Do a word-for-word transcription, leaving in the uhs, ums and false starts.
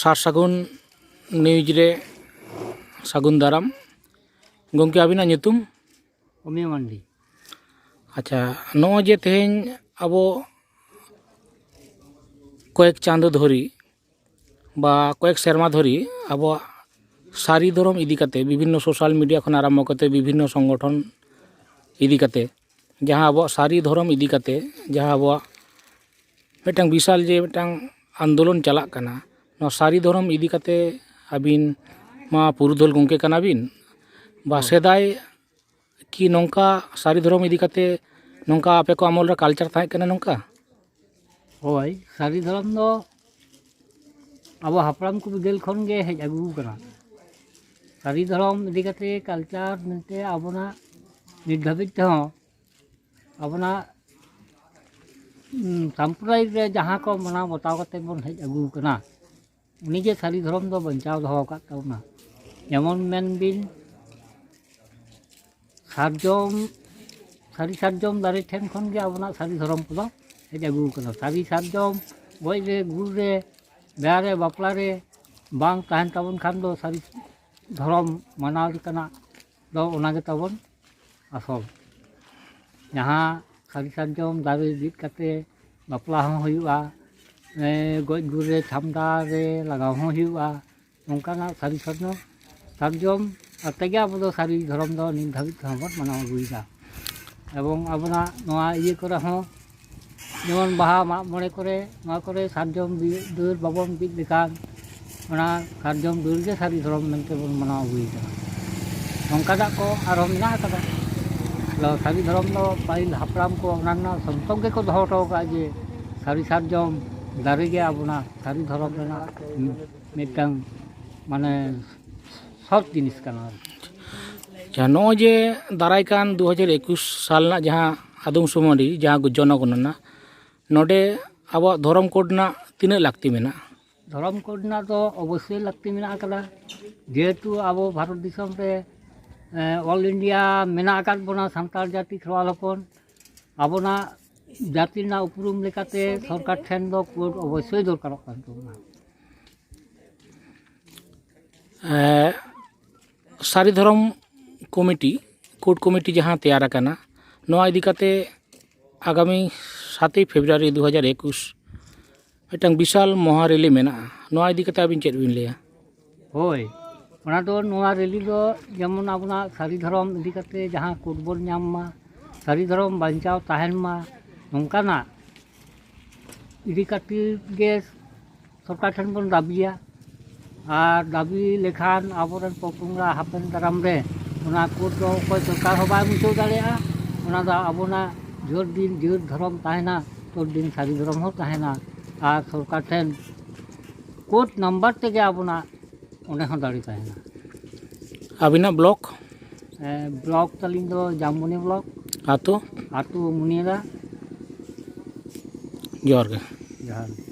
ᱥᱟᱨ ᱥᱟᱹᱜᱩᱱ ᱱᱤᱭᱩᱡᱽ ᱨᱮ ᱥᱟᱹᱜᱩᱱ ᱫᱟᱨᱟᱢ᱾ ᱜᱚᱢᱠᱮ, ᱟᱹᱵᱤᱱᱟᱜ ᱧᱩᱛᱩᱢ? ᱚᱢᱤᱭᱟ ᱢᱟᱱᱰᱤ᱾ ᱟᱪᱪᱷᱟ, ᱱᱚᱜᱼᱚᱭ ᱡᱮ ᱛᱮᱦᱮᱧ ᱟᱵᱚ ᱠᱚᱭᱮᱠ ᱪᱟᱸᱫᱚ ᱫᱷᱚᱨᱮ ᱵᱟ ᱠᱚᱭᱮᱠ ᱥᱮᱨᱢᱟ ᱫᱷᱚᱨᱮ ᱟᱵᱚᱣᱟᱜ ᱥᱟᱹᱨᱤ ᱫᱷᱚᱨᱚᱢ ᱤᱫᱤ ᱠᱟᱛᱮ ᱵᱤᱵᱷᱤᱱᱱᱚ ᱥᱳᱥᱟᱞ ᱢᱤᱰᱤᱭᱟ ᱠᱷᱚᱱ ᱟᱨᱟᱢᱵᱷᱚ ᱠᱟᱛᱮ ᱵᱤᱵᱷᱤᱱᱱᱚ ᱥᱚᱝᱜᱚᱴᱷᱚᱱ ᱤᱫᱤ ᱠᱟᱛᱮ ᱡᱟᱦᱟᱸ ᱟᱵᱚᱣᱟᱜ ᱥᱟᱹᱨᱤ ᱫᱷᱚᱨᱚᱢ ᱤᱫᱤ ᱠᱟᱛᱮ ᱡᱟᱦᱟᱸ ᱟᱵᱚᱣᱟᱜ ᱢᱤᱫᱴᱟᱝ ᱵᱤᱥᱟᱞ ᱡᱮ ᱢᱤᱫᱴᱟᱝ ᱟᱱᱫᱳᱞᱚᱱ ᱪᱟᱞᱟᱜ ᱠᱟᱱᱟ, ᱱᱚᱣᱟ ᱥᱟᱹᱨᱤ ᱫᱷᱚᱨᱚᱢ ᱤᱫᱤ ᱠᱟᱛᱮ ᱟᱹᱵᱤᱱ ᱢᱟ ᱯᱩᱨᱩᱫᱷᱩᱞ ᱜᱚᱢᱠᱮ ᱠᱟᱱᱟ ᱵᱤᱱ, ᱵᱟ ᱦᱳᱭ᱾ ᱥᱮᱫᱟᱭ ᱠᱤ ᱱᱚᱝᱠᱟ ᱥᱟᱹᱨᱤ ᱫᱷᱚᱨᱚᱢ ᱤᱫᱤ ᱠᱟᱛᱮ ᱱᱚᱝᱠᱟ ᱟᱯᱮ ᱠᱚ ᱟᱢᱚᱞ ᱨᱮ ᱠᱟᱞᱪᱟᱨ ᱛᱟᱦᱮᱸ ᱠᱟᱱᱟ ᱱᱚᱝᱠᱟ? ᱦᱳᱭ, ᱥᱟᱹᱨᱤ ᱫᱷᱚᱨᱚᱢ ᱫᱚ ᱟᱵᱚ ᱦᱟᱯᱲᱟᱢ ᱠᱚ ᱵᱤᱫᱟᱹᱞ ᱠᱷᱚᱱ ᱜᱮ ᱦᱮᱡ ᱟᱹᱜᱩ ᱟᱠᱟᱱᱟ᱾ ᱥᱟᱹᱨᱤ ᱫᱷᱚᱨᱚᱢ ᱤᱫᱤ ᱠᱟᱛᱮ ᱠᱟᱞᱪᱟᱨ ᱢᱮᱱᱛᱮ ᱟᱵᱚᱱᱟᱜ ᱱᱤᱛ ᱫᱷᱟᱹᱵᱤᱡ ᱛᱮᱦᱚᱸ ᱟᱵᱚᱱᱟᱜ, ᱩᱸ, ᱥᱟᱢᱯᱨᱚᱫᱟᱭᱤᱠ ᱨᱮ ᱡᱟᱦᱟᱸ ᱠᱚ ᱢᱟᱱᱟᱣ ᱵᱟᱛᱟᱣ ᱠᱟᱛᱮ ᱵᱚᱱ ᱦᱮᱡ ᱟᱹᱜᱩ ᱟᱠᱟᱱᱟ, ᱩᱱᱤ ᱜᱮ ᱥᱟᱹᱨᱤ ᱫᱷᱚᱨᱚᱢ ᱫᱚ ᱵᱟᱧᱪᱟᱣ ᱫᱚᱦᱚ ᱟᱠᱟᱫ ᱛᱟᱵᱚᱱᱟ᱾ ᱡᱮᱢᱚᱱ ᱢᱮᱱ ᱵᱤᱱ, ᱥᱟᱨᱡᱚᱢ, ᱥᱟᱹᱨᱤ ᱥᱟᱨᱡᱚᱢ ᱫᱟᱨᱮ ᱴᱷᱮᱱ ᱠᱷᱚᱱ ᱜᱮ ᱟᱵᱚᱱᱟᱜ ᱥᱟᱹᱨᱤ ᱫᱷᱚᱨᱚᱢ ᱠᱚᱫᱚ ᱦᱮᱡ ᱟᱹᱜᱩ ᱟᱠᱟᱱᱟ᱾ ᱥᱟᱹᱨᱤ ᱥᱟᱨᱡᱚᱢ ᱜᱚᱡ ᱨᱮ, ᱜᱩᱨ ᱨᱮ, ᱵᱤᱦᱟ ᱨᱮ, ᱵᱟᱯᱞᱟ ᱨᱮ ᱵᱟᱝ ᱛᱟᱦᱮᱱ ᱛᱟᱵᱚᱱ ᱠᱷᱟᱱ ᱫᱚ ᱥᱟᱹᱨᱤ ᱫᱷᱚᱨᱚᱢ ᱢᱟᱱᱟᱣ ᱞᱮᱠᱟᱱᱟᱜ ᱫᱚ ᱚᱱᱟ ᱜᱮ ᱛᱟᱵᱚᱱ ᱟᱥᱚᱞ᱾ ᱡᱟᱦᱟᱸ ᱥᱟᱹᱨᱤ ᱥᱟᱨᱡᱚᱢ ᱫᱟᱨᱮ ᱵᱤᱫ ᱠᱟᱛᱮ ᱵᱟᱯᱞᱟ ᱦᱚᱸ ᱦᱩᱭᱩᱜᱼᱟ, ᱮ, ᱜᱚᱡ ᱜᱩᱨ ᱨᱮ ᱪᱷᱟᱢᱰᱟ ᱨᱮ ᱞᱟᱜᱟᱣ ᱦᱚᱸ ᱦᱩᱭᱩᱜᱼᱟ᱾ ᱱᱚᱝᱠᱟᱱᱟᱜ ᱥᱟᱹᱨᱤ ᱥᱟᱨᱡᱚᱢ, ᱥᱟᱨᱡᱚᱢ ᱟᱛᱮ ᱜᱮ ᱟᱵᱚ ᱫᱚ ᱥᱟᱹᱨᱤ ᱫᱷᱚᱨᱚᱢ ᱫᱚ ᱱᱤᱛ ᱫᱷᱟᱹᱵᱤᱡ ᱛᱮᱦᱚᱸ ᱵᱚᱱ ᱢᱟᱱᱟᱣ ᱟᱹᱜᱩᱭᱮᱫᱟ᱾ ᱮᱵᱚᱝ ᱟᱵᱚᱱᱟᱜ ᱱᱚᱣᱟ ᱤᱭᱟᱹ ᱠᱚᱨᱮ ᱦᱚᱸ ᱡᱮᱢᱚᱱ ᱵᱟᱦᱟ, ᱢᱟᱜ ᱢᱚᱬᱮ ᱠᱚᱨᱮ, ᱱᱚᱣᱟ ᱠᱚᱨᱮ ᱥᱟᱨᱡᱚᱢ ᱵᱤ-, ᱰᱟᱹᱨ ᱵᱟᱵᱚᱱ ᱵᱤᱫ ᱞᱮᱠᱷᱟᱱ ᱚᱱᱟ ᱥᱟᱨᱡᱚᱢ ᱰᱟᱹᱨ ᱜᱮ ᱥᱟᱹᱨᱤ ᱫᱷᱚᱨᱚᱢ ᱢᱮᱱᱛᱮ ᱵᱚᱱ ᱢᱟᱱᱟᱣ ᱟᱹᱜᱩᱭᱮᱫᱟ᱾ ᱱᱚᱝᱠᱟᱱᱟᱜ ᱠᱚ ᱟᱨᱦᱚᱸ ᱢᱮᱱᱟᱜ ᱟᱠᱟᱫᱟ᱾ ᱟᱫᱚ ᱥᱟᱹᱨᱤ ᱫᱷᱚᱨᱚᱢ ᱫᱚ ᱯᱟᱹᱦᱤᱞ ᱦᱟᱯᱲᱟᱢ ᱠᱚ ᱚᱱᱟ ᱨᱮᱱᱟᱜ ᱥᱚᱱᱛᱚᱠ ᱜᱮᱠᱚ ᱫᱚᱦᱚ ᱦᱚᱴᱚ ᱟᱠᱟᱫᱼᱟ ᱡᱮ ᱥᱟᱹᱨᱤ ᱥᱟᱨᱡᱚᱢ ᱫᱟᱨᱮ ᱜᱮ ᱟᱵᱚᱱᱟᱜ ᱥᱟᱹᱨᱤ ᱫᱷᱚᱨᱚᱢ ᱨᱮᱱᱟᱜ ᱢᱤᱫᱴᱟᱝ ᱢᱟᱱᱮ ᱥᱚᱛ ᱡᱤᱱᱤᱥ ᱠᱟᱱᱟ ᱟᱨᱠᱤ᱾ ᱟᱪᱪᱷᱟ, ᱱᱚᱜᱼᱚᱭ ᱡᱮ ᱫᱟᱨᱟᱭ ᱠᱟᱱ ᱫᱩ ᱦᱟᱡᱟᱨ ᱮᱠᱩᱥ ᱥᱟᱞ ᱨᱮᱱᱟᱜ ᱡᱟᱦᱟᱸ ᱟᱫᱚᱢ ᱥᱩᱢᱟᱹᱰᱤ, ᱡᱟᱦᱟᱸ ᱡᱚᱱᱚᱜᱚᱱᱚᱱᱟ, ᱱᱚᱰᱮ ᱟᱵᱚᱣᱟᱜ ᱫᱷᱚᱨᱚᱢ ᱠᱳᱰ ᱨᱮᱱᱟᱜ ᱛᱤᱱᱟᱹᱜ ᱞᱟᱹᱠᱛᱤ ᱢᱮᱱᱟᱜᱼᱟ? ᱫᱷᱚᱨᱚᱢ ᱠᱳᱰ ᱨᱮᱱᱟᱜ ᱫᱚ ᱚᱵᱚᱥᱥᱳᱭ ᱞᱟᱹᱠᱛᱤ ᱢᱮᱱᱟᱜ ᱟᱠᱟᱫᱟ, ᱡᱮᱦᱮᱛᱩ ᱟᱵᱚ ᱵᱷᱟᱨᱚᱛ ᱫᱤᱥᱚᱢ ᱨᱮ, ᱮ, ᱚᱞ ᱤᱱᱰᱤᱭᱟ ᱢᱮᱱᱟᱜ ᱟᱠᱟᱫ ᱵᱚᱱᱟ, ᱥᱟᱱᱛᱟᱲ ᱡᱟᱹᱛᱤ ᱠᱷᱮᱨᱣᱟᱞ ᱦᱚᱯᱚᱱ᱾ ᱟᱵᱚᱱᱟᱜ ᱡᱟᱹᱛᱤ ᱨᱮᱱᱟᱜ ᱩᱯᱨᱩᱢ ᱞᱮᱠᱟᱛᱮ ᱥᱚᱨᱠᱟᱨ ᱴᱷᱮᱱ ᱫᱚ ᱠᱳᱰ ᱚᱵᱚᱥᱥᱳᱭ ᱫᱚᱨᱠᱟᱨᱚᱜ ᱠᱟᱱ ᱛᱟᱵᱚᱱᱟ᱾ ᱮ, ᱥᱟᱹᱨᱤ ᱫᱷᱚᱨᱚᱢ ᱠᱚᱢᱤᱴᱤ, ᱠᱳᱰ ᱠᱚᱢᱤᱴᱤ ᱡᱟᱦᱟᱸ ᱛᱮᱭᱟᱨ ᱟᱠᱟᱱᱟ, ᱱᱚᱣᱟ ᱤᱫᱤ ᱠᱟᱛᱮ ᱟᱜᱟᱢᱤ ᱥᱟᱛᱮᱭ ᱯᱷᱮᱵᱽᱨᱩᱣᱟᱨᱤ ᱫᱩ ᱦᱟᱡᱟᱨ ᱮᱠᱩᱥ ᱢᱤᱫᱴᱟᱝ ᱵᱤᱥᱟᱞ ᱢᱚᱦᱟ ᱨᱮᱞᱤ ᱢᱮᱱᱟᱜᱼᱟ᱾ ᱱᱚᱣᱟ ᱤᱫᱤ ᱠᱟᱛᱮ ᱟᱹᱵᱤᱱ ᱪᱮᱫ ᱵᱤᱱ ᱞᱟᱹᱭᱟ? ᱦᱳᱭ, ᱚᱱᱟ ᱫᱚ, ᱱᱚᱣᱟ ᱨᱮᱞᱤ ᱫᱚ ᱡᱮᱢᱚᱱ ᱟᱵᱚᱱᱟᱜ ᱥᱟᱹᱨᱤ ᱫᱷᱚᱨᱚᱢ ᱤᱫᱤ ᱠᱟᱛᱮ ᱡᱟᱦᱟᱸ ᱠᱳᱰ ᱵᱚᱱ ᱧᱟᱢ ᱢᱟ, ᱥᱟᱹᱨᱤ ᱫᱷᱚᱨᱚᱢ ᱵᱟᱧᱪᱟᱣ ᱛᱟᱦᱮᱱ ᱢᱟ, ᱱᱚᱝᱠᱟᱱᱟᱜ ᱤᱫᱤ ᱠᱟᱛᱮ ᱜᱮ ᱥᱚᱨᱠᱟᱨ ᱴᱷᱮᱱ ᱵᱚᱱ ᱫᱟᱹᱵᱤᱭᱟ᱾ ᱟᱨ ᱫᱟᱹᱵᱤ ᱞᱮᱠᱷᱟᱱ ᱟᱵᱚᱨᱮᱱ ᱯᱚᱯᱚᱝᱲᱟ ᱦᱟᱯᱮᱱ ᱫᱟᱨᱟᱢ ᱨᱮ ᱚᱱᱟ ᱠᱳᱰ ᱫᱚ ᱚᱠᱚᱭ ᱥᱚᱨᱠᱟᱨ ᱦᱚᱸ ᱵᱟᱭ ᱢᱩᱪᱷᱟᱹᱣ ᱫᱟᱲᱮᱭᱟᱜᱼᱟ᱾ ᱚᱱᱟ ᱫᱚ ᱟᱵᱚᱱᱟᱜ ᱡᱳᱨ ᱫᱤᱱ ᱡᱳᱨ ᱫᱷᱚᱨᱚᱢ ᱛᱟᱦᱮᱱᱟ, ᱛᱳᱨ ᱫᱤᱱ ᱥᱟᱹᱨᱤ ᱫᱷᱚᱨᱚᱢ ᱦᱚᱸ ᱛᱟᱦᱮᱱᱟ᱾ ᱟᱨ ᱥᱚᱨᱠᱟᱨ ᱴᱷᱮᱱ ᱠᱳᱰ ᱱᱟᱢᱵᱟᱨ ᱛᱮᱜᱮ ᱟᱵᱚᱱᱟᱜ ᱚᱸᱰᱮ ᱦᱚᱸ ᱫᱟᱲᱮ ᱛᱟᱦᱮᱱᱟ᱾ ᱟᱹᱵᱤᱱᱟᱜ ᱵᱞᱚᱠ? ᱮ, ᱵᱞᱚᱠ ᱛᱟᱹᱞᱤᱧ ᱫᱚ ᱡᱟᱢᱵᱚᱱᱤ ᱵᱞᱚᱠ᱾ ᱟᱹᱛᱩ? ᱟᱹᱛᱩ ᱢᱩᱱᱤᱭᱟᱫᱟ᱾ ᱡᱚᱦᱟᱨ ᱜᱮ᱾ ᱡᱚᱦᱟᱨ ᱜᱮ᱾